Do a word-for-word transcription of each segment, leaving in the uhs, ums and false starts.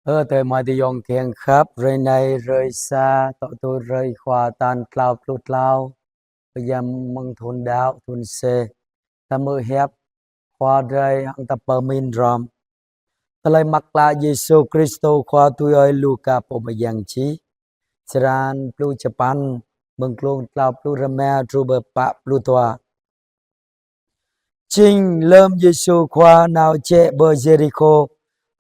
Ơ adơi amai ayŏng kiăng khăp, hrơi anai hrơi sa, tŏ tui hrơi Khua tal klâo pluh klâo, bơyan mơ̆ng thun đăo, thun C. Ta hmư̆ hiăp Khua Yang hăng ta pơmĭn hrŏm. Tơlơi mơak klă Yêsu Krist Khua tui ơi Luka pô mơyang čih. Črăn pluh sapăn, mơ̆ng klŭng klâo pluh rơma truh pơ pă pluh dua. Jing lơm Yêsu Khua nao jĕ pơ Yêrikhô,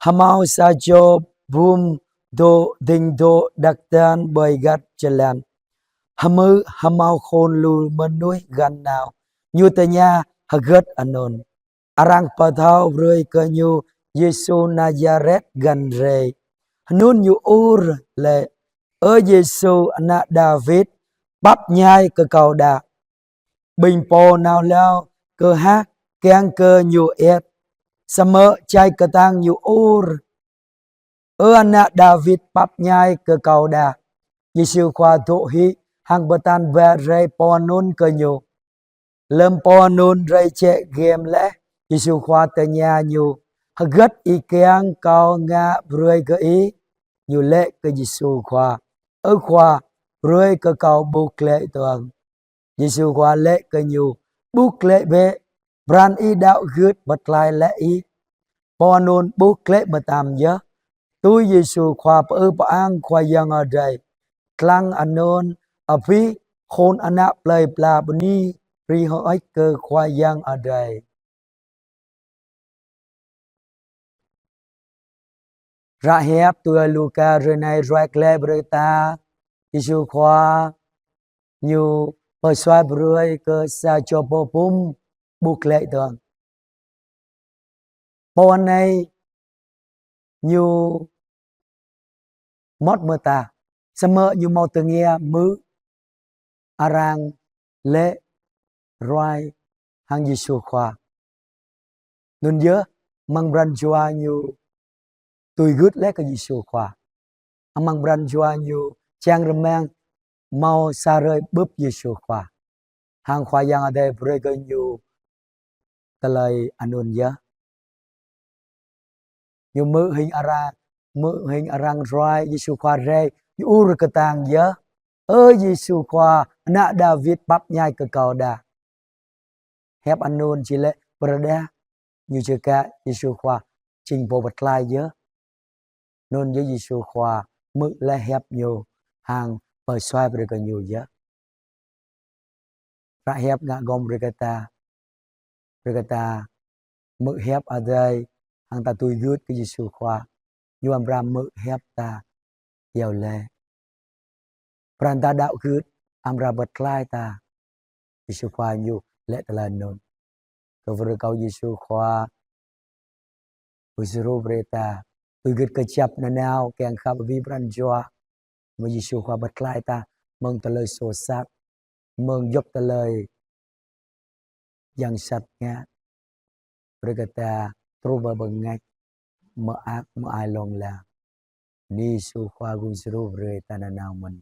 hơmâo sa čô bum dŏ ding dŏ đak dan ƀơi găt jơlan. Hmư̆ hơmâo khul lu mơnuih găn nao, ñu tơña hơgĕt anŭn. Arăng pơthâo brơi kơ ñu Yêsu Nazaret găn rai. Anŭn ñu ur laĭ: Ơ Yêsu, ană Dawid, pap ñai kơ kâo đa. Ƀing pô nao hlâo kơ hă kiăng kơ ñu iăt, samơ̆ čai kơtang ñu ur: Ơ ană Dawid, pap ñai kơ kâo đa. Yêsu Khua dŏ hĭ hăng pơtă ba rai pô anŭn kơ ñu. Lơm pô anŭn rai jĕ giăm laih, Yêsu Khua tơña ñu: Hơgĕt ih kiăng kâo ngă brơi kơ ih? Ñu laĭ kơ Yêsu Khua: Ơ Khua, brơi kơ kâo ƀuh glaĭ dơ̆ng. Yêsu Khua laĭ kơ ñu: Ƀuh glaĭ bĕ, pran ih đăo gưt pơtlaih laih ih. Pô anŭn ƀuh glaĭ mơtam yơh. Tui Yêsu Khua pơư pơang Khua Yang Adai. Lăng anŭn abih khul ană plơi pla bơni hrih hơơč kơ Khua Yang Adai. Hră hiăp tui ơi Luka hrơi anai ruai glaĭ brơi ta, Yêsu Khua ñu pơsuaih brơi kơ sa čô pô bum ƀuh glaĭ dơ̆ng. Pô anai ñu mơmŏt mơta, samơ̆ ñu hmâo tơngia hmư̆ arăng laĭ ruai hăng Yêsu Khua. Anŭn yơh, amăng pran jua ñu tui gưt laih kơ Yêsu Khua. Amăng pran jua ñu čang rơmang hmâo sa hrơi bưp Yêsu Khua. Hăng Khua Yang Adai brơi kơ ñu tơlơi anŭn yơh. Ñu hmư̆ hing arăng, hmư̆ hing arăng ruai Yêsu Khua rai, ñu ur kơtang yơh: Ơ Yêsu Khua, ană Dawid, pap ñai kơ kâo đa. Hiăp anŭn či laĭ pơrơđah ñu čơkă Yêsu Khua jing pô pơtlaih yơh. Anŭn yơh Yêsu Khua hmư̆ laih hiăp ñu hăng pơsuaih brơi kơ ñu yơh. Hră hiăp ngă gŏm brơi kơ ta, brơi kơ ta hmư̆ hiăp Adai hăng ta tui gưt kơ Yêsu Khua, ñu amra hmư̆ hiăp ta iâu laĭ. Pran ta đăo gưt amra pơtlaih ta. Yêsu Khua ñu laĭ tơlơi anŭn. Kơ wơr kơ Yêsu Khua pơsrô brơi ta tui gưt kơjăp nanao kiăng khăp abih pran jua. Mơ̆ng Yêsu Khua pơtlaih ta mơ̆ng tơlơi soh sat, mơ̆ng djŏp tơlơi yang sat ngă, brơi kơ ta truh pơ bơngač mơak mơai hlŏng lar. Yêsu Khua gum djru brơi ta nanao mơ̆n.